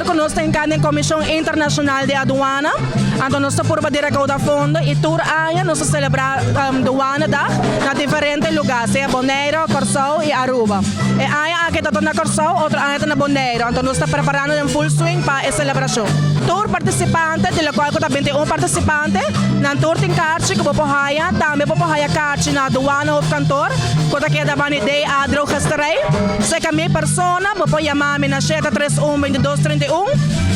Awor ku nos ta hinká den Komishon Internashonal di Aduana, anto nos ta purba di rekouda fondo i tur aña nos ta selebrá Douanedag na diferente lugá, sea Boneiru, Kòrsou i Aruba. E aña aki ta na Kòrsou, otro aña ta na Boneiru, anto nos ta preparando den full swing pa e selebrashon. Tur partisipante, di lokual ku ta 21 partisipante, nan tur tin karchi ku bo por haya, tambe bo por haya karchi na Douane Hoofdkantoor ku ta keda bani DA Drogisterij. Seka mi persona, bo por yama mi na 731 22 31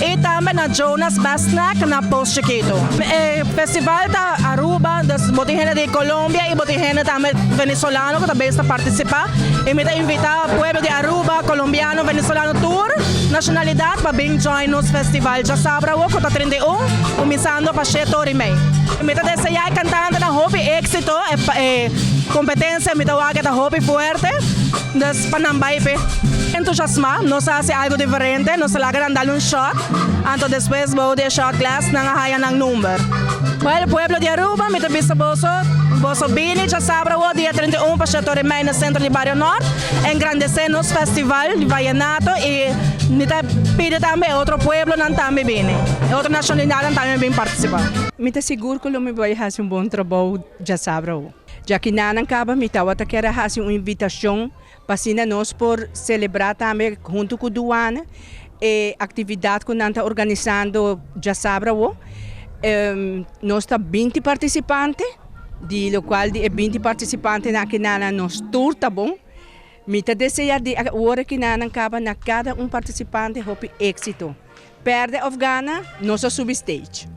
i tambe na Jonas Best Snack na Pos Chikitu. E festival ta Aruba, dus bo tin hende di Colombia i bo tin hende tambe venezolano ku ta bes ta partisipá. I mi ta invitá pueblo di Aruba, colombiano, venezolano, tur nashonalidat pa bin join nos festival djasabra awo ku ta 31, kuminsando pa shete ora i mei. Mi ta deseá e kantantenan hopi éksito, e kompetensia mi ta wak e ta hopi fuerte. Dus pa nan bai p'e entusiasmá, nos a hasi algu diferente, nos a laga nan dal un shot, anto despues bou di e shot glass nan a haya nan number. Well, pueblo di Aruba, mi ta bisa boso, boso bini djasabra awor dia 31 pa Chateau Remei na Centro di Bario Nort, engrandesé nos festival di vallenato i mi ta pidi tambe e otro pueblonan tambe bini, e otro nacionalidadnan tambe bin partisipá. Mi ta sigur ku lo mi bai hasi un bon trabou djasabra awor. Dja ki nanan kaba mi tawata kier a hasi un invitashon pa asina nos por selebrá tambe huntu ku Duana e aktividat ku nan ta organisando djasabra awo. Nos ta 20 partisipante, di lokual di e 20 partisipantenan aki nanan nos tur ta bon. Mi ta desea di ora ki nanan kaba na kada un partisipante hopi éksito. Pèrdè òf gana, nos a subi stage.